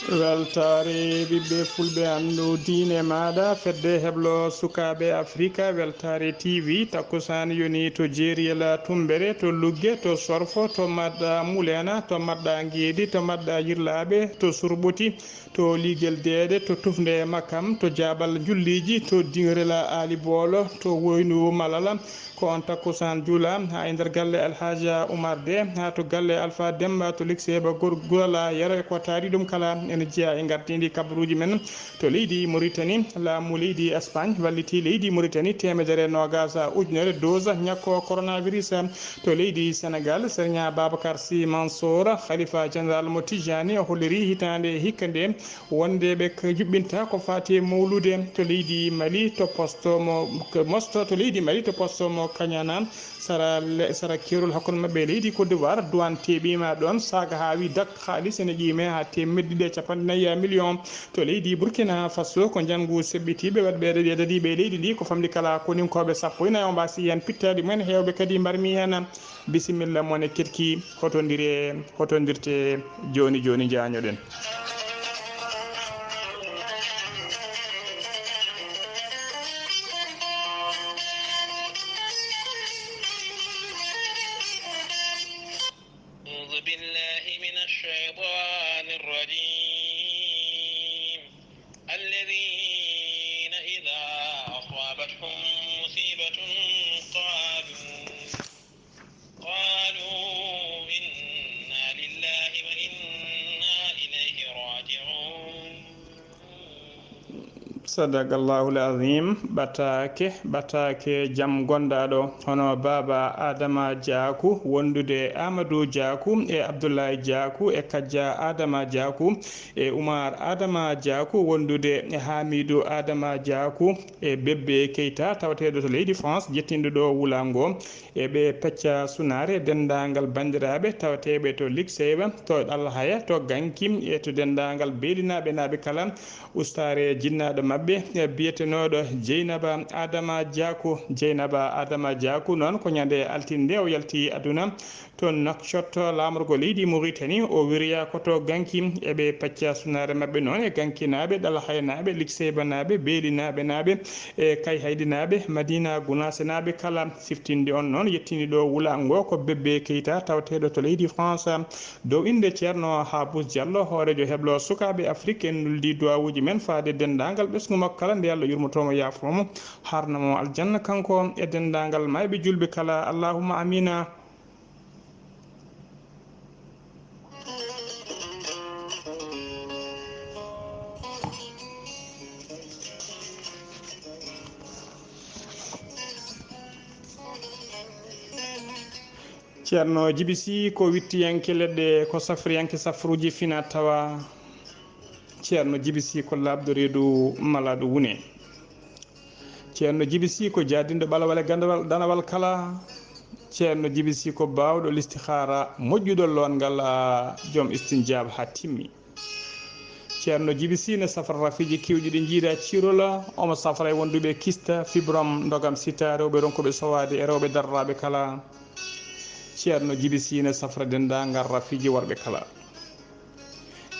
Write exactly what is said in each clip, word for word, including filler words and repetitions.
Weltaare ɓiɓɓe fulɓe, anndu diine maaɗa, fedde heblo sukaaɓe Afrika, Weltaare T V, takkusaan yoni to Jeeriyel Tumbere, to Lugge, to Sorfo, to Maɗɗa Mulena, to Maɗɗa Ngeedi, to Maɗɗa Yirlaaɓe, to Surɓoti, to Liigel Deeɗe, to Tufnde Makam, to Jaabal Njulliiji, to Diŋrel Aali Boolo, to Woynu Malala, ko on takkusaan juula haa e nder galle Alhaaja Umar De, haa to galle Alfa Demba, to Likseeba Gor-, Gurala Yero e ko taari ɗum kala ene jeyaa e ngardiindi kabaruuji men. To leydi Mauritanie, laamu leydi Espagne walliti leydi Mauritanie teemedere noogaas ujunere dose ñakko coronavirus. To leydi Sénégal, Serigne Babacar Sy Mansour, Khalifa Général mo Tijani, o holliri hitaande hikka nde wonde ɓe k-, juɓɓinta ko faati e mawlude. To leydi Mali, to posto mo k-, mosto, to leydi Mali, to posto mo Kañana, sara le-, sara keerol hakkunde maɓɓe e leydi Côte d'Ivoire, duwaan teeɓiima ɗoon, saaga haa wi dak, haalis ene ƴiime haa teemedde ɗiɗi e capanɗe nayi million. To leydi Burkina Faso, ko njanngu seɓɓitiiɓe waɗɓe ɗaɗi e dadiiɓe e leydi ndi, ko famɗi kala koninkooɓe sappo e nayi o mbaasi heen pittaali mumen, heewɓe kadi mbarmi heen. Bisimilla mon e keɗki, hotondire, hotondirte jooni jooni, njaañoɗen. أعوذ بالله من الشيطان الرجيم. الذين إذا أصابتهم مصيبة قالوا، قالوا إنا لله وإنا إليه راجعون. Sadaqallahul azim. Ɓataake, ɓataake jam gondaaɗo, hono Baaba Adama Jaaku, wondude Amadou Jaaku e Abdoulaye Jaaku e Kajja Adama Jaaku e Umar Adama Jaaku, wondude Hamidou Adama Jaaku e Bébé Keita, tawateeɗo to leydi France, jettinɗo ɗo wulaango. E ɓe pecca sunaare, denndaangal banndiraaɓe tawateeɓe to Likseyba, to Ɗalhaya, to Ganki, e to denndaangal Beelinaaɓe naaɓe kala, ustaare jinnaaɗo maɓɓe, e biyetenooɗo Jeynaba Adama Jaaku. Jeynaba Adama Jaaku noon, ko ñande altine nde o yalti aduna toon Nouakchott, laamorgo leydi Mauritanie. O wiriyaa ko to Ganki. E ɓe pecca sunaare maɓɓe noon e Gankinaaɓe, Ɗalhaynaaɓe, Likseybanaaɓe, Beelinaaɓe naaɓe, e Kayhayɗinaaɓe, Madina Gunasenaaɓe kala. Siftinde on noon, yettini ɗo wulaango ko Bébé Keita, tawateeɗo to leydi France. Dow innde Ceerno Habous Diallo, hooreejo heblo sukaaɓe Afrik, en nuldi duwawuuji men faade denndaangal ɓesngu makko kala, nde Allah yurmotoo mo, yaafoo mo, harna mo aljanna, kanko e denndaangal maayɓe juulɓe kala. Allahumma amiina. Ceerno Jibi Sy ko wittiyanke leɗɗe, ko safriyanke safruuji fina tawa. Ceerno Jibi Sy ko laaɓɗo reedu malaaɗo wune. Ceerno Jibi Sy ko jaadinɗo ɓalawal e gandawal, danawal kala. Ceerno Jibi Sy ko baawɗo listihaara, moƴƴuɗo loongal, a, joom istinjaab haa timmi. Ceerno Jibi Sy ne safra rafiiji keewɗi ɗi njiida ciirola, omo safra e wonduɓe kista, fibrom, ndogam sita, rewɓe ronkuɓe sowaade e rewɓe darraaɓe kala. Ceerno Jibi Sy ne safra denndaangal rafiiji worɓe kala.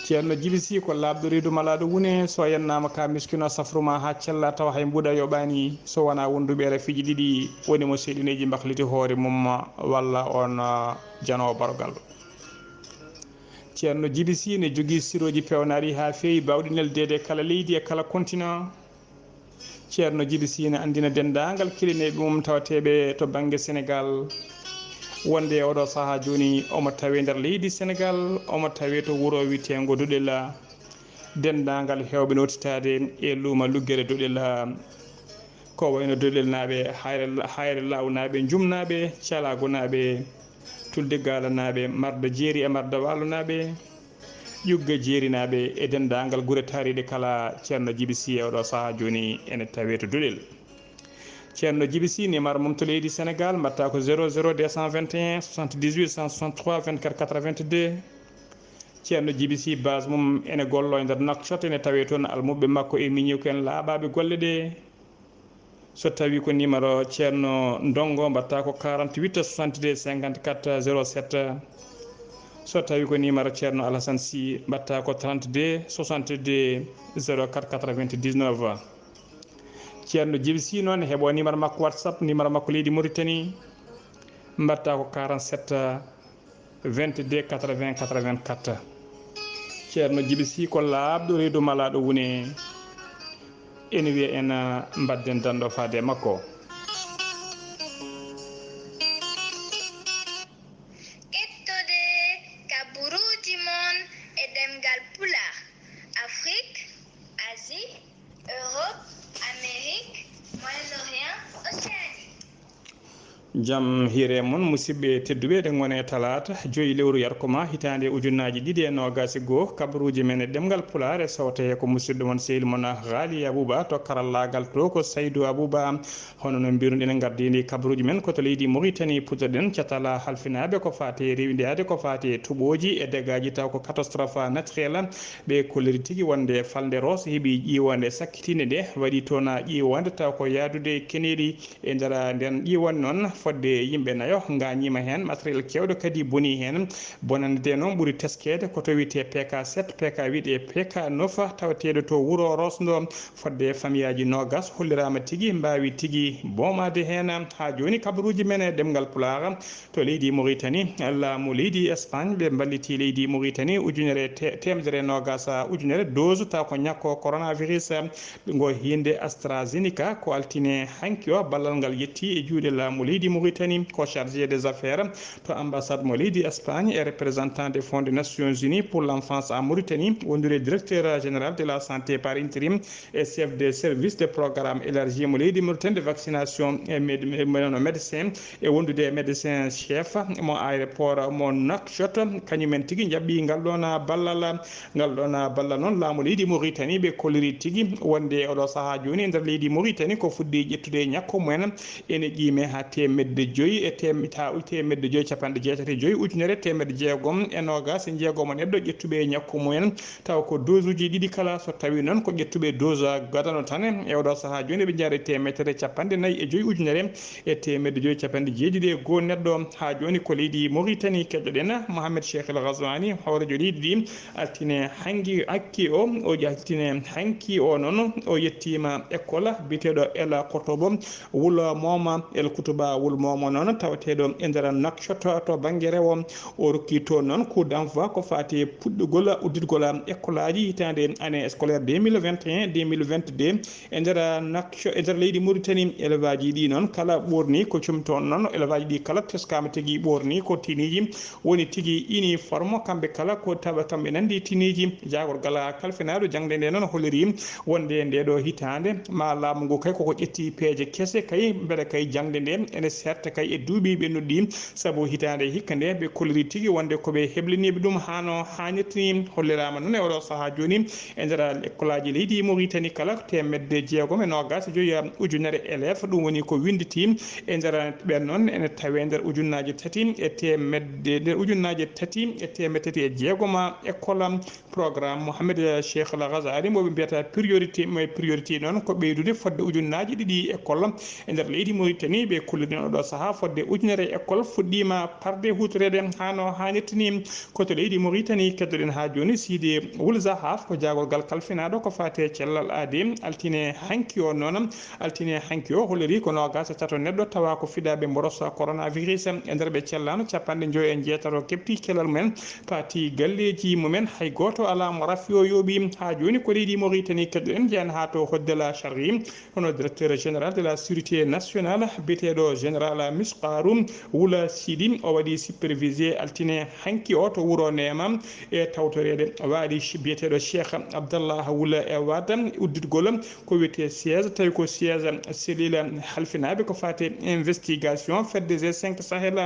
Ceerno Jibi Sy ko laaɓɗo reedu malaaɗo wune, so a yennaama ka miskino a safru ma haa cella tawa hay mbuuɗa yoɓaani, so wonaa wonduɓe e rafiiji ɗiɗi woni mo seyɗineeji mbakliti hoore mum walla on, ah, janoowo barogal. Ceerno Jibi Sy ne jogii sirooji peewnaaɗi haa feewi, baawɗi neldeede e kala leydi e kala continent. Ceerno Jibi Sy ne anndina denndaangal kilineeɓe mum tawateeɓe to bannge Senegaal wonde e oɗo sahaa jooni omo tawee nder leydi Senegaal, omo tawee to wuro wiyeteengo Duɗel. Denndaangal heewɓe nootitaade e luuma luggere Duɗel, ko wayno Duɗelnaaɓe, Hayre, Hayre Laawnaaɓe, Njumnaaɓe, Calaagonaaɓe, Tulde Gaalanaaɓe, Marda Jeeri e Marda Waalonaaɓe, Ƴugga Jeerinaaɓe e denndaangal gure taariiɗe kala. Ceerno Jibi Sy e oɗo sahaa jooni ene tawee to Duɗel. Ceerno Jibi Sy, numéro mum to leydi Senegaal, mbaɗta ko zéro zéro deux cent vingt et un soixante-dix-huit cent soixante-trois vingt-quatre quatre-vingt-deux. Ceerno Jibi Sy, base mum ene gollo e nder Nouakchott, ene tawee toon almuɓɓe makko e miñiiko en laaɓaaɓe golle ɗe. So tawii ko numéro Ceerno Ndonngo, mbaɗta ko quarante-huit soixante-deux cinquante-quatre zéro sept. So tawi ko numéro Ceerno Alhasan Sy, mbaɗta ko trente-deux soixante-deux zéro quatre quatre-vingt-dix-neuf. Ceerno Jibi Sy noon, heɓo numéro makko WhatsApp, numéro makko leydi Mauritanie, mbaɗta ko quarante-sept vingt-deux quatre-vingts quatre-vingt-quatre. Ceerno Jibi Sy ko laaɓɗo reedu malaaɗo wune. Ene wiya en, ah, mbadden danɗo faade e makko. Ƴettode kabaruuji mon e ɗemngal Pulaar, Afrique, Asie, Europe, Amérique, Moyen-Orient, Océanie. Jam hiire mon, musidɓe tedduɓe, eɗen ngoni e talaata joyi lewru yarkoma hitaande ujunnaaji ɗiɗi e noogaas e goo. Kabaruuji men e ɗemngal Pulaar e sawte he ko musidɗo mon, sehil mon Ghali Abouba, to karallaagal to ko Saydou Abouba. Hono no mbiruɗen, en ngardiindi kabaruuji men ko to leydi Mauritanie puɗɗoɗen, catal halfinaaɓe ko faati e rewindaade ko faati e toɓooji e dégâtji taw ko catastrophe naturelle. Ɓe kolliri tigi wonde falnde Roos heɓi ƴiiwoonde sakkitiinde nde waɗi toon ƴiiwoonde taw ko yahdude e keneeli. E nder nden ƴiiwoonde noon, fodde yimɓe nayo ngaañiima heen, matériel keewɗo kadi bonii heen. Bonannde nde noon ɓuri teskeede ko to wiyetee P K sept, P K huit e P K neuf taweteeɗo to wuro Roos ndo. Fodde famiyaaji noogaas holliraama tigi mbaawi tigi boomaade heen. Haa jooni kabaruuji men e ɗemngal Pulaar. To leydi Mauritanie, laamu leydi Espagne ɓe mballiti leydi Mauritanie ujunere te-, teemedere noogaas ujunere dose taw ko ñakko coronavirus ngo hiinde AstraZeneca. Ko altine hanki o ballal ngal yetti e juuɗe laamu leydi Mauritanie. Ko chargé des affaires to ambassade mo leydi Espagne e représentant des fonds des Nations Unies pour l'enfance en Mauritanie, wondude directeur général de la santé par intérim e chef de service de programme élargi mo leydi Mauritanie de vaccination e med-, e, e, no médecin e wondude e médecin chef mo aéroport mo Nouakchott. Kañumen tigi njaɓɓi ngal ɗon ballal. Ngal ɗon ballal noon, laamu leydi Mauritanie ɓe kolliri tigi wonde oɗo sahaa jooni e nder leydi Mauritanie ko fuɗɗi ƴettude ñakko mumen. Ene ƴiime haa teemedde joyi e teem-, taa-, teemedde joyi capanɗe jeetati e joyi ujunere teemedde jeegom e noogaas e jeegom neɗɗo ƴettuɓe ñakko mumen. Taw ko dose uji ɗiɗi kala, so tawi noon ko ƴettuɓe dose gadano tan, e oɗo sahaa jooni ɓe njaari teemedere capanɗe nayi e joyi ujunere e teemedde joyi capanɗe jeeɗiɗi e goo neɗɗo. Haa jooni ko leydi Mauritanie keɗoɗen Mohamed Cheikh El Ghazouani, hoorejo leydi ndi, altine hanki, hakki o, o altine hanki o noon o yettiima école biyeteeɗo El Kotobo. Wul Mooma, El Kutuba Wul Mooma noon, taweteeɗo e nder Nouakchott to bannge rewo. O rokki toon noon coup d'envoi ko faati e puɗɗugol udditgol école aji hitaande année scolaire deux mille vingt et un deux mille vingt-deux. E nder Nouakchott, e nder leydi Mauritanie, élève aji ɗi noon kala ɓoorni ko cum toon noon, élève aji ɗi kala teskaama tigi ɓoorni ko tenue ji woni tigi uniforme, kamɓe kala ko tawa kamɓe nanndi tenue ji. Jaagorgal kalfinaaɗo jaŋde nde noon holliri wonde nde ɗo hitaande ma laamu ngu kay koko ƴetti peeje kese kay, mbele kay jaŋde nde ene serta kay e duuɓi ɓennuɗi ɗi, sabu hitaande hikka nde ɓe kolliri tigi wonde ko ɓe hebliniiɓe ɗum haa no haanirta ni. Holliraama noon e oɗo sahaa jooni e nder école aji leydi Mauritanie kala teemedde jeegom e noogaas e joyi ujunere élève, ɗum woni ko winnditi e nder ɓen noon ene tawee nder ujunnaaje tati e teemedde, nder ujunnaaje tati e teemedde tati e jeegom école programme Mohamed Cheikh El Ghazali mo ɓe mbiyata priorité, mo e priorité noon ko ɓeydude fodde ujunnaaje ɗiɗi école e nder leydi Mauritanie. Ɓe kolliri noon oɗo sahaa fodde ujunere école fuɗɗiima parde huutoreede haa no haanirta ni. Ko to leydi Mauritanie keddoɗen haa jooni. Sidi Wul Zahaf ko jaagorgal kalfinaaɗo ko faati e cellal aadi. Altine hanki o noon, altine hanki o holliri ko noogaas e tato neɗɗo tawa ko fiɗaaɓe mboros coronavirus. E nder ɓe cellaano, capanɗe njoyo e njeetato keɓti cellal mumen, paati galleeji mumen, hay gooto alaa mo rafi o yooɓi. Haa jooni ko leydi Mauritanie keddoɗen, njeyan haa to Hoddela Charri. Hono directeur général de la sécurité nationale, biyeteeɗo général Misqaru Wula Sidi, o waɗi supervisé altine hanki o to wuro Neema e tawtoreede waali biyeteeɗo Cheikh Abdallah Wula e Wada udditgol ko wiyetee siège, tawi ko siège cellule halfinaaɓe ko faati investigation fedde G cinq Sahel.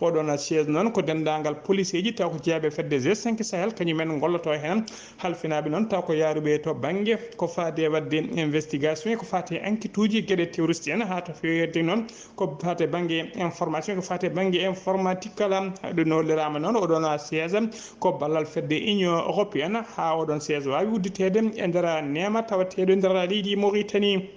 Oɗon siège noon ko denndaangal poliseeji taw ko jeyaɓe fedde G cinq Sahel, kañumen ngolloto heen. Halfinaaɓe noon taw ko yaaruɓe to bannge ko faati e waɗde investigation e ko faati e enquêtuuji geɗe terroriste en, haa to feewerdi noon ko faati e bannge information, ko faati e bannge informatique kala. Ɗum no holliraama noon oɗon siège ko ballal fedde Union européenne, haa oɗon siège waawi udditeede e nder Neema tawateeɗo e nder leydi Mauritanie.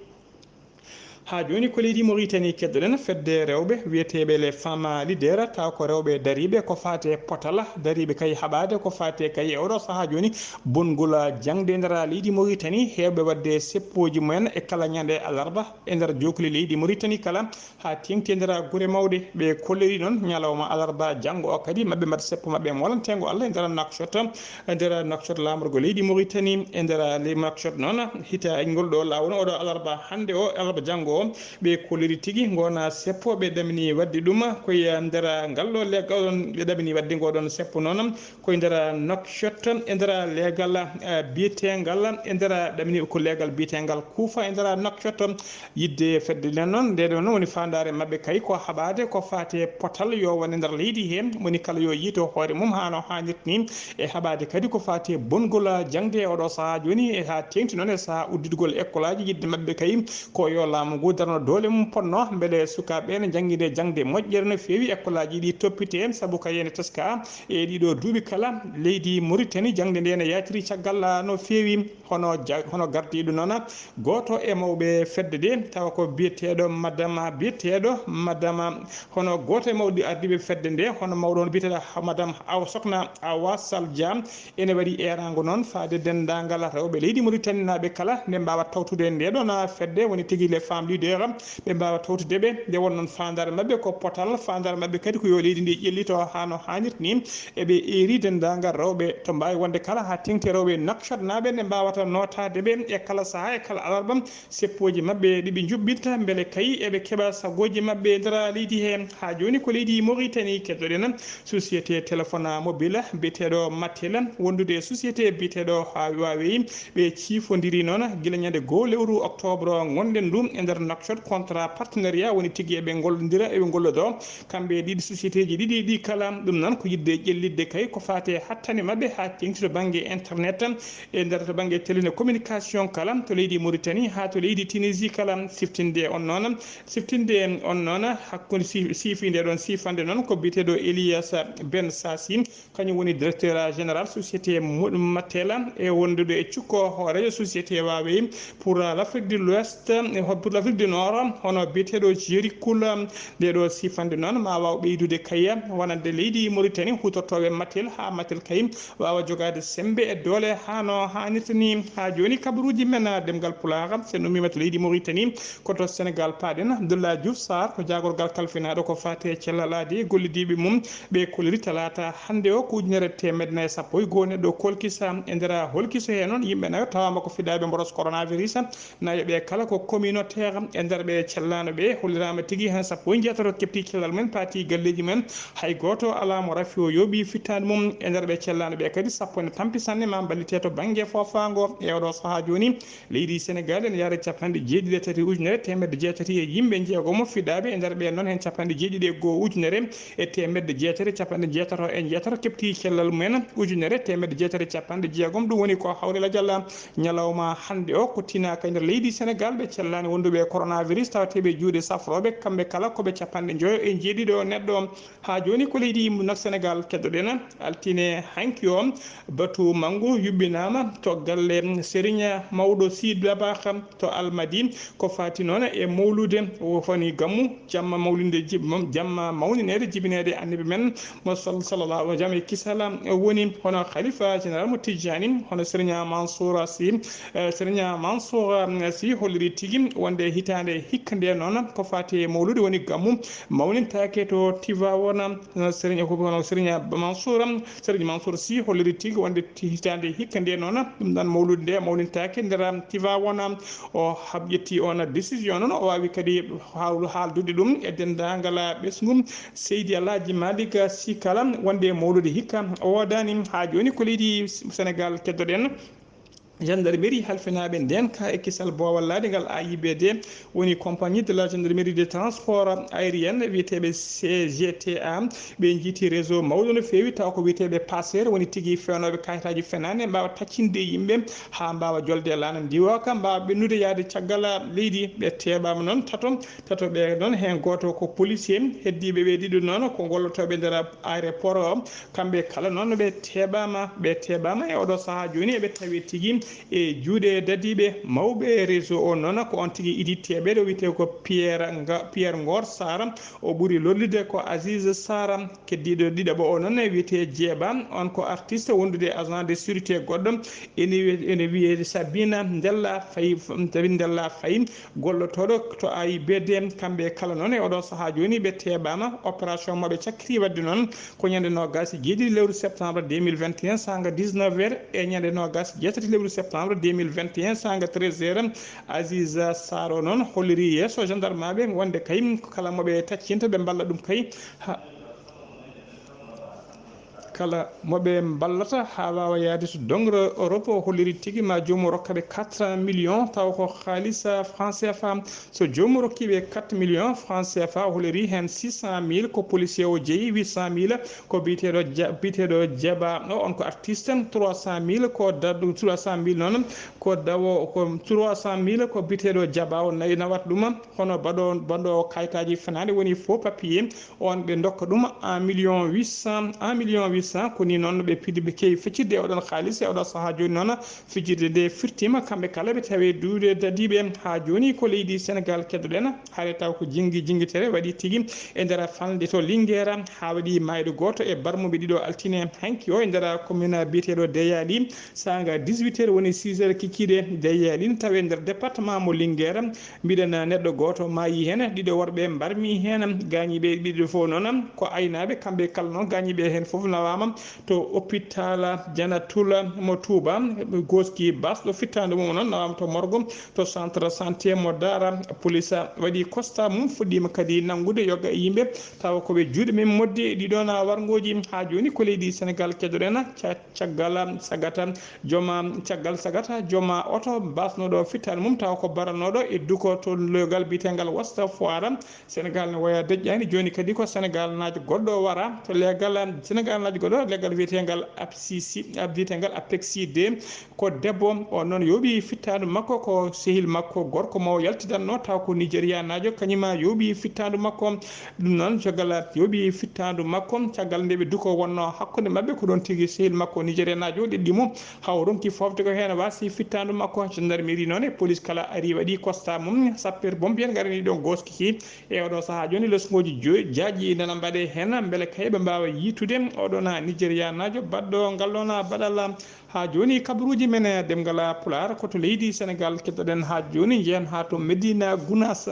Haa jooni ko leydi Mauritanie keddoɗen fedde rewɓe wiyeteeɓe les femmes leaders, taw ko rewɓe dariiɓe ko faati e potal, dariiɓe kay haɓaade ko faati e kay e oɗo sahaa jooni bongol jaŋde e nder leydi Mauritanie, heewɓe waɗde seppooji mumen e kala ñande alarba e nder jookli leydi Mauritanie kala, haa teeŋti e nder gure mawɗe. Ɓe kolliri noon ñalawma alarba janngo o kadi maɓɓe mbaɗa seppo maɓɓe molanteengo Allah e nder Nouakchott, e nder Nouakchott laamorgo leydi Mauritanie, e nder ley Nouakchott noon hita ngol ɗo laawol oɗo alarba hannde o, alarba janngo o, ɓe kolliri tigi ngona seppo ɓe ɗamini waɗde ɗum koye nder ngal ɗo leggal ɗon, ɓe ɗamini waɗde ngo ɗon seppo noon koye nder Nouakchott e nder leegal, eh, biyetengal, e nder ɗamini ko leegal biyetengal Kuufa e nder Nouakchott. Yidde fedde nden noon, nde ɗon woni faandaare maɓɓe kay ko haɓaade ko faati e potal yo wone nder leydi he, woni kala yo yiito hoore mum haa no haanirta ni, e haɓaade kadi ko faati e bongol jaŋde e oɗo sahaa jooni, e haa teeŋti noon e sahaa udditgol ekkolaaji. Yidde maɓɓe kay ko yo laamu ngu darno doole mum potno, mbele sukaaɓe ne njannginde jaŋde moƴƴere no feewi, ekkolaaji ɗi toppite, sabu kay ene teska e ɗiɗo duuɓi kala, leydi Mauritanie jaŋde nde ne yaltiri caggal no feewi. Hono ja-, hono gardiiɗo noon, gooto e mawɓe fedde nde, tawa ko biyeteeɗo madama, biyeteeɗo madama, hono gooto e mawɗi ardiiɓe fedde nde, hono mawɗo on biyeteeɗo madame Awa, Sokna Awa Sall Dia, ene waɗi eeraango noon faade denndaangal rewɓe leydi Mauritanie naaɓe kala nde mbaawa tawtude nde ɗon fedde, woni tigi les femmes leaders, ɓe mbaawa tawtude ɓe. Nde won noon faandaare maɓɓe ko potal, faandaare maɓɓe kadi ko yo leydi ndi ƴellito haa no haanirta ni. Eɓe eeri denndaangal rewɓe to mbaawi wonde kala haa teeŋti rewɓe Nouakchott naaɓe nde mbaawata nootaade ɓe e kala sahaa e kala alarba seppooji maɓɓe ɗi ɓe njuɓɓinta mbele kay eɓe keɓa sagooji maɓɓe e nder leydi he. Haa jooni ko leydi Mauritanie keddoɗen société téléphone mobile biyeteeɗo Mattel wondude e société biyeteeɗo Huawei. Ɓe ciifondiri noon gila ñande goo lewru octobre ngonɗen ndu e nder Nouakchott, contrat partenariat woni tigi eɓe ngollondira, eɓe ngollodo kamɓe e ɗiɗi sociétéji ɗiɗi ɗi kala. Ɗum noon ko yidde ƴellitde kay ko faati e hattane maɓɓe haa teeŋti to bannge internet e nder to bannge télécommunication kala to leydi Mauritanie haa to leydi Tunisie kala. Siftinde on noon, siftinde on noon hakkunde si-, siifinde ɗon siifande noon ko biyeteeɗo Elias Ben Sassi, kañum woni directeur général société Mo-, Mattel e wondude e cukko hooreejo société Huawei pour l'Afrique de l'Ouest, e ho-, pour l'Afrique du Nord, hono biyeteeɗo Jerry Cool. Nde ɗo siifande noon ma waaw ɓeydude kay wonande leydi Mauritanie huutortooɓe Mattel haa Mattel kay waawa jogaade semmbe e doole haa no haanirta ni. Haa jooni kabaruuji men ɗemngal Pulaar, so en ummiima to leydi Mauritanie, ko to Senegaal paaɗen. Abdoulaye Diouf Sarr ko jaagorgal kalfinaaɗo ko faati e cellal aadi e gollidiiɓe mum. Ɓe kolliri talaata hannde o ko ujunere teemedde nayi e sappo e goo neɗɗo kolkisa. E nder holkiso hee noon, yimɓe nayo tawaama ko fidaaɓe mboros coronavirus. Nayo ɓe kala ko communautaire. E nder ɓe cellaano ɓe, holliraama tigi heen sappo e njeetato keɓti cellal mum, paati galleeji mum. Hay gooto alaa mo rafi o yooɓi fittaandu mum. E nder ɓe cellaano ɓe kadi, sappo ene tampi sanne ma mballite to bannge foofaango. E oɗo sahaa jooni, leydi Senegaal ene yaara capanɗe jeeɗiɗi e tati ujunere teemedde jeetati e yimɓe jeegomo fidaaɓe. E nder ɓe noon heen capanɗe jeeɗiɗi e goo ujunere e teemedde jeetati capanɗe jeetato e jeetato keɓti cellal mumen. Ujunere teemedde jeetati capanɗe jeegom, ɗum woni ko hawri lajal ñalawma hannde o. Ko tinaaka e nder leydi Senegaal ɓe cellaani wonduɓe e coronavirus, tawateeɓe juuɗe safrooɓe, kamɓe kala ko ɓe capanɗe njoyo e jeeɗiɗo neɗɗo. Haa jooni ko leydi Senegaal keddoɗen. Altine hanki o, batu manngu yuɓɓinaama to galle Serigne Mawɗo Sy Dabakh to Almadi, ko faati noon e mawlude, o fani gammu, jamma mawlinde jib-, jamma mawninede, jibineede Annabi men mo sal-, sallallahu alaihi wa sallam, e kisala woni hono Khalifa Général mo Tijjani, hono Serigne Mansour Sy, eh, Serigne Mansour, eh, Sy holliri tigi wonde hitaande hikka nde noon ko faati e mawlude woni gammu mawnintaake to Tivaouane, eh, Serigne ko hono Serigne Mansour, Serigne Mansour Sy holliri tigi wonde ti-, hitaande hikka nde noon, ɗum ɗon mawlude nde mawnintaake nder Tivaouane. O hab-, ƴetti on décision noon, o waawi kadi haal-, haaldude ɗum e denndaangal ɓesngu Seydi Alhaji Malick Sy kala, wonde mawlude hikka o woodaani. Haa jooni ko leydi Senegaal keddoɗen. Gendarmerie halfinaaɓe ndeenka e kisal boowal laaɗingal A I B D, woni Compagnie de la Gendarmerie de Transport Aérien, wiyeteeɓe C G T A, ɓe njiiti réseau mawɗo no feewi, tawa ko wiyeteeɓe passeur, woni tigi fewnooɓe kayitaaji fenaande, mbaawa taccinde yimɓe haa mbaawa jolde e laana ndiwooka, mbaawa ɓennude yahde caggal leydi. Ɓe teeɓaama noon tato, tato ɓe noon, heen gooto ko policier, heddiiɓe ɓe ɗiɗo noon ko gollotooɓe nder aéroport o. Kamɓe kala noon ɓe teeɓaama, ɓe teeɓaama e oɗo sahaa jooni, eɓe tawi tigi E juuɗe dadiiɓe mawɓe réseau o noon, ko on tigi iditteeɓe ɗo wiyetee ko Pierre Nga-, Pierre Ngor Sara. O ɓuri lollude ko Aziz Sara, keddiiɗo ɗiɗaɓo o noon e wiyetee Jeeba. On ko artiste wondude e agent de sécurité goɗɗo. Ene wi-, ene wiyee Sabina Ndella Faye, Sabina Ndella Faye, gollotooɗo to A I B D. Kamɓe kala noon e oɗo sahaa jooni ɓe teeɓaama. Opération maɓɓe cakkiri waɗde noon ko ñande noogaas e jeeɗiɗi lewru septembre deux mille vingt et un, saanga dix-neuf heures, e ñande noogaas e jeetati lewru septembre deux mille vingt et un, saanga treize heures. Aziz Saro noon holliri yeeso gendarme aɓe wonde kay ko kala mo ɓe taccinta ɓe mballa ɗum kay ha-, kala mo ɓe mballata haa waawa yahde to dongre Europe. O holliri tigi ma joomum rokka ɓe quatre millions, tawa ko haalis, ah, franc C F A. So joomum rokki ɓe quatre millions franc C F A, o holliri heen six cent mille ko policier o jeyi, huit cent mille ko biyeteeɗo Ja-, biyeteeɗo Jaba, o, on ko artiste, trois cent mille ko da-, trois cent mille noon ko dawo, ko trois cent mille ko biyeteeɗo Jaba, o nawi nawat ɗum, hono baɗo, baɗo kayitaaji fenaande woni faux papier, on ɓe ndokka ɗum un million huit cent, un million huit cent, ko ni noon ɓe pidi, ɓe keewi feccitde e oɗon haalis e oɗo sahaa jooni noon. Fijirde nde firtiima, kamɓe kala ɓe tawi duuɗe dadiiɓe. Haa jooni ko leydi Senegaal keddoɗen, hare taw ko jingi jingitere waɗi tigi e nder falnde to Linguère, haa waɗi maayɗo gooto e barmuɓe ɗiɗo altine hanki o e nder commune biyeteeɗo Deyaali, saanga dix-huit heures woni six heures kikiiɗe Deyaali, tawi e nder département mo Linguère. Mbiɗen neɗɗo gooto maayi heen, ɗiɗo worɓe mbarmi heen, gaañiiɓe ɗiɗo fof noon ko aynaaɓe, kamɓe kala noon gaañiiɓe heen fof nawaama to hôpital Jannatul mo Touba. Gooski basɗo fittaandu mum noon nawaama to morgue to centre santé mo Daara. Police waɗi constat mum, fuɗɗiima kadi nanngude yoga e yimɓe tawa ko ɓe juuɗe men moddi ɗiɗo na warngooji. Haa jooni ko leydi Senegaal keddoɗen ca-, caggal sagata jooma, caggal sagata jooma oto basnooɗo fittaandu mum tawa ko baranooɗo e duko to loyogal biyeteengal Wasta Foire. Senegaal ne waya deƴƴaani, jooni kadi ko Senegaal naajo goɗɗo wara to leegal, Senegaal naajo goɗɗo leegal wiyeteengal A P C C, biyeteengal A P E C C deux. Ko debbo, o noon yooɓi fittaandu makko, ko sehil makko gorko mo o yaltidanno, taw ko Nigerianaajo, kañum ma yooɓi fittaandu makko. Ɗum noon, caggal yooɓi fittaandu makko, caggal nde ɓe duko wonno hakkunde maɓɓe, ko ɗoon tigi sehil makko Nigerianaajo ɗeɗɗi mo, haa o ronki foofde ko heen waasi fittaandu makko. Gendarmerie noon e police kala ari waɗi constat mum, sapeur pompier garani ɗoon gooski ki. E oɗo sahaa jooni, lesngooji joy jaaƴi nana mbaɗe heen, mbele kay ɓe mbaawa yiitude oɗo na Nigerianaajo baɗɗo ngal ɗoon baɗal. Haa jooni, kabaruuji men e ɗemngal Pulaar ko to leydi Senegaal keddoɗen. Haa jooni, njehen haa to Medina Gunaas.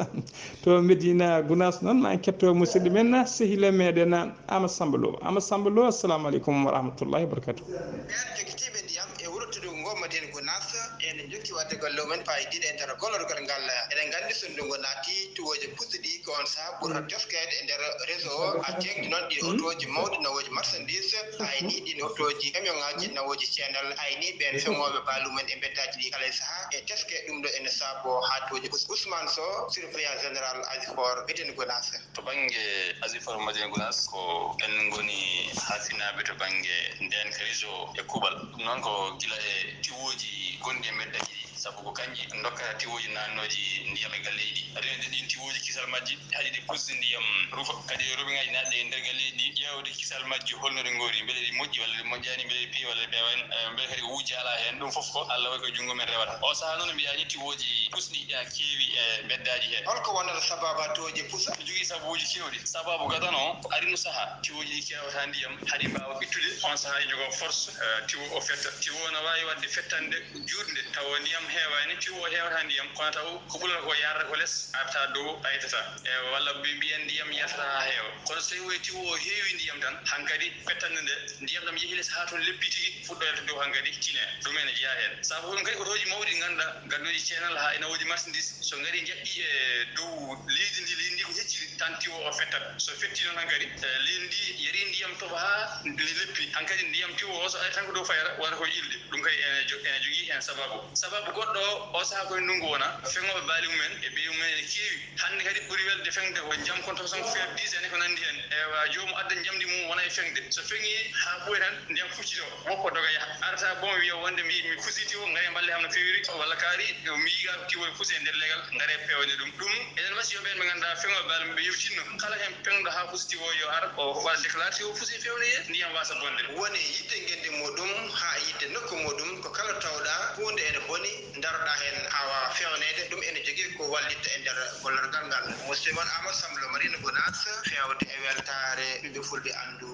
To Medina Gunaas noon, ma en ketto musidɗo men, sehila meɗen Ama Samba Lo. Ama Samba Lo, assalamu aleykum wa rahmatullahi wa barakatuh. Ɓeen jogitiiɓe ndiyam e wuro Tudu ngo Madina Gunaas, ene njokki waɗde golle mum en paayidiiɗe e nder gollorgal ngal. Eɗen nganndi so ndungu naati, tuwooje pusɗe ɗi ko on sahaa ɓurata teskeede e nder réseau o. Haa teeŋti noon ɗi otooji mawɗi nawooji marchandise, haa e ni ɗin otooji camion ŋaaji nawooji ceenal, haa e ni ɓeen feŋooɓe baalu mum en e mbeddaaji ɗi kala e sahaa e teske. Ɗum ɗo ene saaboo haa tuwooje pus-, Ousmane Sow, surveillant général Azifor, Médina Gunaas. To bannge Azifor Madina Gunaas, ko en ngoni haafinaaɓe to bannge ndeen réseau e kuuɓal. Ɗum noon ko gila e tiwooji gonɗi e mbeddaji ɗi, sabu ko kañƴi ndokkata tiwooji naatnooji ndiyam e galleeji ɗi. Rewde ɗiin tiwooji kisal majji, haɗi ɗi pusde ndiyam rufa. Kadi e robiŋaaji naatɗe e nder galleeji ɗi, ƴeewde kisal majji, holno ɗi ngoori, mbele ɗi moƴƴi walla ɗi moƴƴaani, mbele ɗi peewi walla ɗi peewaani, eh, mbele kadi ko wujja alaa heen. Ɗum fof ko Allah waɗi ko junngo men rewata. O sahaa noon mbiyaa ni tiwooji pusɗi ina keewi e mbeddaaji he. Holko wonata sababa tiwooji pusa? Ina jogii sababuuji keewɗi. Sababu gadano o ko arino sahaa tiwooji ɗi keewata ndiyam, haɗi mbaawa ɓittude. On sahaa ina jogoo force, eh, tiwo o fetta. Tiwo o no waawi waɗde fettande juutnde, tawa ndiyam heewaani, tiwo o heewata ndiyam, kono taw ko ɓurata ko yaarata ko les, arta dow, ɓaytata. E walla mbi-, mbiyen ndiyam yaltata haa heewa. Kono so tawi woni tiwo o heewi ndiyam tan, hankadi fettande nde, ndiyam ɗam yehi les haa toon leppi tigi, fuɗɗo yaltude dow hankadi, tine. Ɗum ene jeyaa heen. Sabu ko ɗum kadi otooji mawɗi ɗi ngannduɗaa, ngaddoji ceenal haa e nawooji marchandise, so ngarii njaɓɓii e dow leydi ndi, leydi ndi ko hecciri, tan tiwo o fettat. So fetti noon hankadi, eh, leydi ndi yarii ndiyam toɓa haa ndi leppi. Hankadi ndiyam tiwo o so ari tan ko dow fayata, wata ko ilde. Ɗum kadi ene jo-, ene jogii heen sababu. Sababu Goɗɗo o, o sahaa koye ndunngu wona, feŋooɓe baali mumen e beyi mumen ene keewi. Hannde kadi ɓuri welde feŋde ko jam kon to son faire dix ene ko nanndi heen. Ewa, joomum adda njamndi mum wona e feŋde. So feŋii haa ɓooyi tan, ndiyam fuccito, woppo doga yaha. Arata bon wiya wonde mi, mi fusi tiwo, ngare mballe am no feewiri, walla kaari, mi yiga tiwo e fusi e nder legal, ngare peewne ɗum. Ɗum, eɗen wasiyo ɓeen ɓe ngannduɗaa feŋooɓe baali mum ɓe yewtinno. Kala heen peŋɗo haa fusi tiwo yo ar, o waɗa déclare tiwo fusi feewne ye, ndiyam wasa bonde. Woni yiɗde ngenndi muɗum haa yiɗde nokku muɗum, ko kala tawɗa huunde ene boni, daroɗa heen awa feewneede, ɗum ene jogii ko wallitta e nder gollorgal ngal. Musidɗo mon Amadou Samba Lo Marina Gounass, feewde e weltaare ɓiɓɓe fulɓe anndu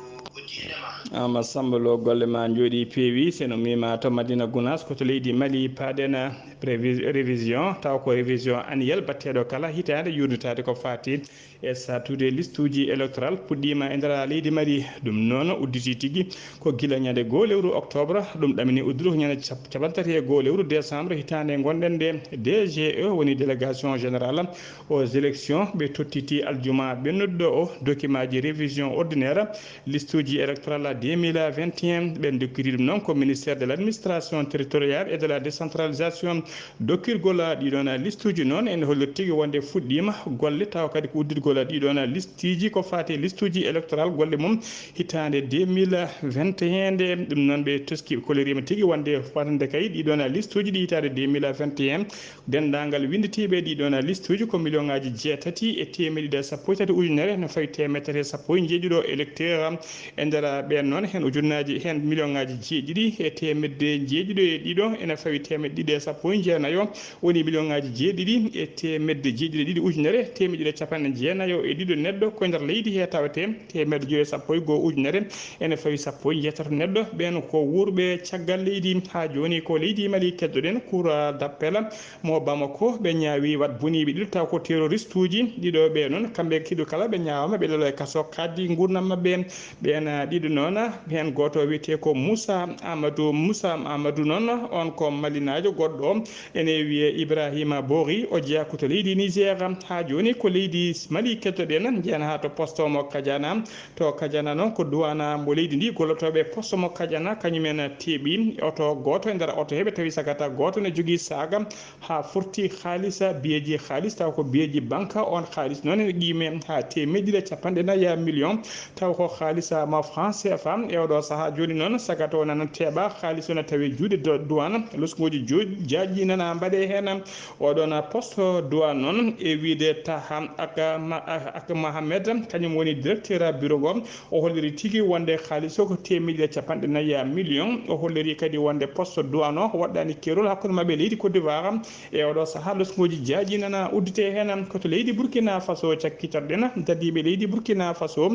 diine ma. Amadou Samba Lo, golle ma njooɗi peewi, seno mima to Madina Gounass, ko to leydi Mali, paaɗen prévi-, révision, taw ko révision annuelle batteɗo kala hitaande, yurnitaade ko faati e sattude listuuji électoral puɗɗiima e nder leydi Mali. Ɗum noon udditi tigi ko gila ñande goo lewru octobre, ɗum ɗamini uddude ko ñande cap-, capanɗe tati e goo lewru décembre hitaande ngonɗen nde. D G E woni délégation générale aux élections, ɓe tottiti aljuma ɓennuɗo o dokimaaji révision ordinaire listuuji électoral deux mille vingt et un. Ɓen dokkiti ɗum noon ko ministère de l'administration territoriale et de la décentralisation. Dokkirgol ɗiɗon listuuji noon ene holliri tigi wonde fuɗɗiima golle, tawa kadi ko uddirgol ɗiɗon listiiji ko faati listuuji électoral golle mum hitaande deux mille vingt et un nde. Ɗum noon ɓe toski, kolliriima tigi wonde fotande kay ɗiɗon listuuji ɗi hitaande deux mille vingt et un, denndaangal winnditiiɓe ɗiɗon listuuji ko miliyoŋaaji jeetati e teemeɗɗe ɗiɗi e sappo e tati ujunere, no fawi teemeɗɗe tati e sappo e njeeɗiɗo électeur. E nder ɓeen noon, heen ujunnaaji, heen miliyoŋaaji jeeɗiɗi e teemedde jeeɗiɗo e ɗiɗo ene fawi teemedde ɗiɗi e sappo e jeenayo, woni miliyoŋaaji jeeɗiɗi e teemedde jeeɗiɗi e ɗiɗi ujunere teemedde ɗiɗi e capanɗe jeenayo e ɗiɗo neɗɗo ko e nder leydi he tawetee. Teemedde joyi e sappo e goo ujunere ene fawi sappo e jeetato neɗɗo. Ɓeen ko wuurɓe caggal leydi. Haa jooni ko leydi Mali keddoɗen. Cour d'appel mo Bamako, ɓe ñaawi wat boniiɓe ɗiɗo, taw ko terroristuuji. Ɗiɗo ɓe noon, kamɓe ɗiɗo kala ɓe ñaawaama, ɓe leloo e kaso kadi nguurndam maɓɓe. Ɓeen, ah, ɗiɗo noon, heen gooto wiyetee ko Moussa Amadou. Moussa Amadou noon, on ko Malinaajo, goɗɗo o ene wiyee Ibrahima Bori, o jeyaa ko to leydi Niger. Haa jooni ko leydi Mali keddoɗen, njeyan haa to poste mo Kadiana. To Kadiana noon ko duwaana mo leydi ndi, gollotooɓe poste mo Kadiana, kañumen teeɓi oto gooto e nder oto heɓe tawi sagata gooto ne jogii saaga haa forti haalisa, biyeeji haalis, taw ko biyeeji banka. On haalis noon ene qiime haa teemedde ɗiɗi e capanɗe nayi million, taw ko haalisa ma franc C F A. E oɗo sahaa jooni noon, sagata o nana teeɓa, haalis o na tawi juuɗe do-, duwaana, loskuuji jo-, jaaƴi nana mbaɗe heen. Oɗon poste duwaana noon e wiyde Taha Ak-, Ma-, Ak Mohamed, kañum woni directeur bureau ngo. O holliri tigi wonde haalis o ko teemedde ɗiɗi e capanɗe nayi million. O holliri kadi wonde poste duwaana o waɗɗaani keerol hakkunde maɓɓe leydi Côte d'Ivoire. E oɗo sahaa, loskuuji jaaƴi nana udditee heen. Ko to leydi Burkina Faso cakkitoɗen. Dadiiɓe leydi Burkina Faso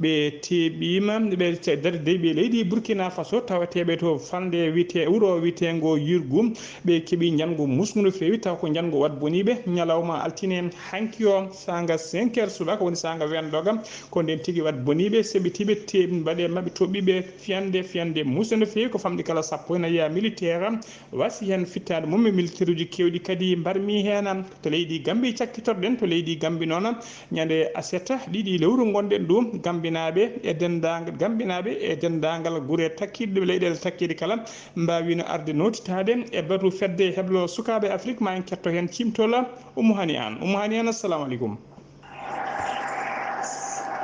ɓe teeɓiima, ɓe te-, dadiiɓe leydi Burkina Faso tawateeɓe to falnde wiyetee, wuro wiyeteengo Yirgu, ɓe keɓi njanngu musngu no feewi, taw ko njanngu wat boniiɓe. Ñalawma altine hanki o, saanga cinq heures subaka, woni saanga weendoga, ko ndeen tigi wat boniiɓe, seɓitiiɓe, teeɓi, mbaɗe maɓɓe, toɓɓiiɓe fiyande, fiyande muusde no feewi, ko famɗi kala sappo e nayi militaire wasi heen fittaandu mum e militaire uji keewɗi kadi mbarmi heen. To leydi Gambi cakkitoɗen, to leydi Gambi noon, ñande aset ɗiɗi lewru ngonɗen ɗo, Gambinaaɓe e denndaangal, Gambinaaɓe e denndaangal gure takkiiɗe, leyɗeele takkiiɗe kala, mbaawino arde nootitaade e batu fedde heblo sukaaɓe Afrik. Ma en ketto heen ciimtol Ummu Hani Aan. Ummu Hani Aan, assalamu aleykum.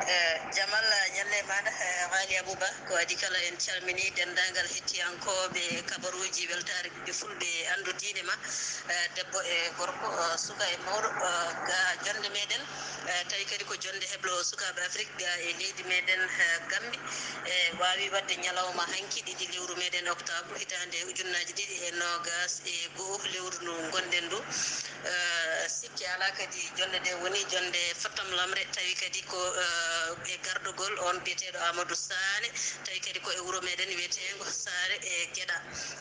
Eh, Jamal, ñalle maaɗa, eh, Haali Abouba, ko adi kala en calmini denndaangal hettiyankooɓe kabaruuji weltaare ɓiɓɓe fulɓe anndu diine ma, eh, debbo e gorko, eh, suka e mawɗo, eh, ga jonde meɗen, eh, tawi kadi ko jonde heblo sukaaɓe Afrik ga e leydi meɗen, eh, Gambi, eh, waawi waɗde ñalawma hanki ɗiɗi lewru meɗen octobre hitaande ujunnaaji ɗiɗi e noogas e go'o lewru ndu ngonɗen ndu. Eh, sikke alaa kadi jonde nde woni jonde fattamlamre, tawi kadi ko, eh, e gardogol on biyeteeɗo Amadou Sané, tawi kadi ko e wuro meɗen wiyeteengo Saare e Geɗa.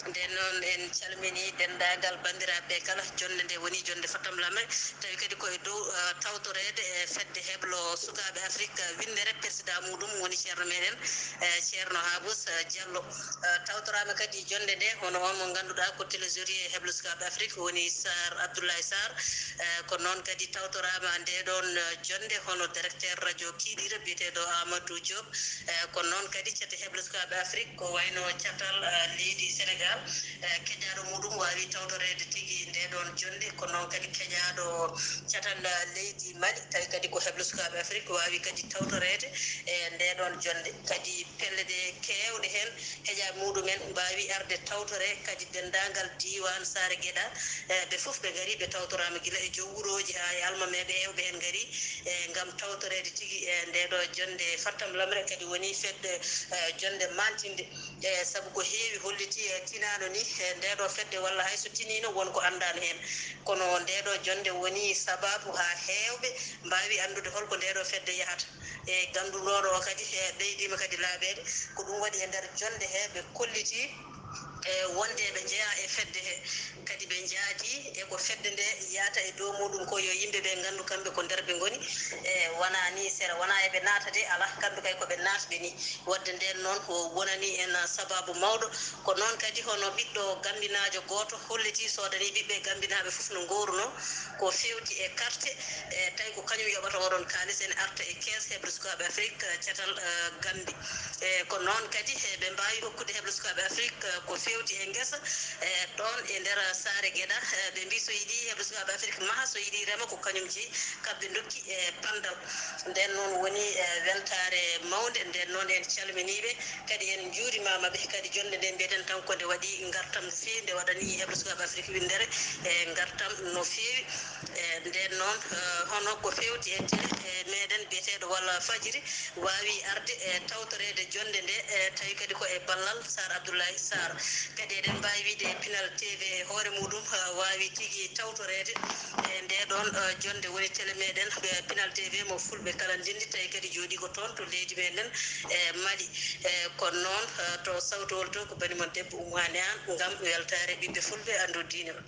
Nden noon en calmini denndaangal banndiraaɓe ɓe kala, jonde nde woni jonde fattamlamre, tawi kadi ko e dow, tawtoreede e fedde heblo sukaaɓe Afrik winndere, persidaa muɗum woni ceerno meɗen, eh, ceerno Habus, eh, Diallo. Eh, tawtoraama kadi jonnde nde, hono on mo ngannduɗaa ko trésorier heblo sukaaɓe Afrik, woni Sarr, Abdoulaye Sarr. Eh, ko noon kadi tawtoraama nde ɗon, eh, jonnde, hono directeur radio Kiiɗiiɗo biyeteeɗo Amadou Diop. Eh, ko noon kadi cate heblo sukaaɓe Afrik, ko wayno catal, eh, leydi Sénégal, eh, keƴaaɗo muɗum waawi tawtoreede tigi nde ɗon jonnde. Ko noon kadi keƴaaɗo catal, eh, leydi Mali, tawi kadi ko heblo sukaaɓe Afrik, waawi kadi tawtoreede e nde ɗon jonnde. Kadi pelle ɗe keewɗe heen heƴaaɓe muɗumen mbaawi arde tawtore kadi denndaangal diiwaan Saare Geɗa. Eh, ɓe fof ɓe ngari, ɓe tawtoraama gila e joom wurooji haa e almameeɓe heewɓe heen ngari, eh, ngam tawtoreede tigi e nde ɗo jonnde. Fattam Lamre kadi woni fedde, eh, jonnde maantinde, eh, sabu ko heewi holliti, eh, tinaano ni, eh, nde ɗo fedde walla hay so tiniino won ko anndaano heen. Kono nde ɗo jonnde woni sabaabu haa heewɓe mbaawi anndude hol ko nde ɗo fedde yahata. E ganndunooɗo o kadi, e ɓeydiima kadi laaɓeede. Ko ɗum waɗi e nder jonnde he ɓe kolliti, e wonde ɓe njeyaa e fedde he. Kadi ɓe njaadi e ko fedde nde yahata e dow muɗum ko yo yimɓe ɓe nganndu kamɓe ko nder ɓe ngoni. E wonaa ni sera, wonaa eɓe naata de, alaa, kamɓe kay ko ɓe naatɓe ni. Waɗde nden noon ko wonani en sabaabu mawɗo. Ko noon kadi hono ɓiɗɗo Gambinaajo gooto holliti, soodanii ɓiɓɓe Gambinaaɓe fof no ngoorunoo ko feewti e carte, e tawi ko kañum yoɓata oɗon kaalis ene arta e kees heble sukaaɓe Afrik, eh, catal, eh, Gambi. E ko noon kadi, eh, ɓe mbaawi hokkude heble sukaaɓe Afrik, eh, ko feewti e ngesa, eh, ɗoon e nder Saare Geɗa. Eh, ɓe mbii so yiɗi heble sukaaɓe Afrik maha, so yiɗi rema ko kañum jeyi, kamɓe ndokki e panndal. Nden noon woni, eh, weltaare mawnde. Nden noon en calminii ɓe, kadi en njuurimaama ɓe. Kadi jonnde nde mbiyeten tan ko nde waɗi ngartam no feewi, nde waɗani heble sukaaɓe Afrik winndere e ngartam no feewi. E nden noon, eh, hono ko feewti e tele, eh, meɗen biyeteeɗo Walfadjri waawi arde e tawtoreede jonnde nde, eh, tawi kadi ko e ballal Sarr Abdoulaye Sarr. Kadi eɗen mbaawi wiide e Pinal T V e hoore muɗum, eh, waawi tigi tawtoreede e nde ɗon, eh, jonnde woni tele meɗen, eh, Pinal T V mo fulɓe kala ndenndi, tawi kadi jooɗi ko toon to leydi meɗen, eh, Mali. Eh, kono noon, eh, to sawtowol to ko banimon debbo Umu Hani Aan ngam weltaare ɓiɓɓe fulɓe anndu diine on.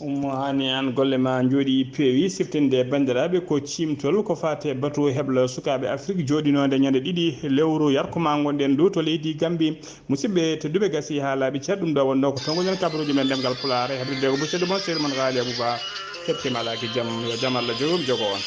Ummo Hani Aan, golle ma njooɗi peewi. Siftinde banndiraaɓe ko ciimtol ko faati e batu heblo sukaaɓe Afrik jooɗinoonde ñande ɗiɗi lewru yarko ma ngonɗen ɗo to leydi Gambi. Musidɓe tedduɓe, gasi haa laaɓi cer, ɗum ɗo wonno ko tonngol men kabaruuji men ɗemngal Pulaar e heɓride ko musidɗo mon sehil mon Gaali Abuba. Keɓte malaaki jam, yo jam Allah jogo, jogo on.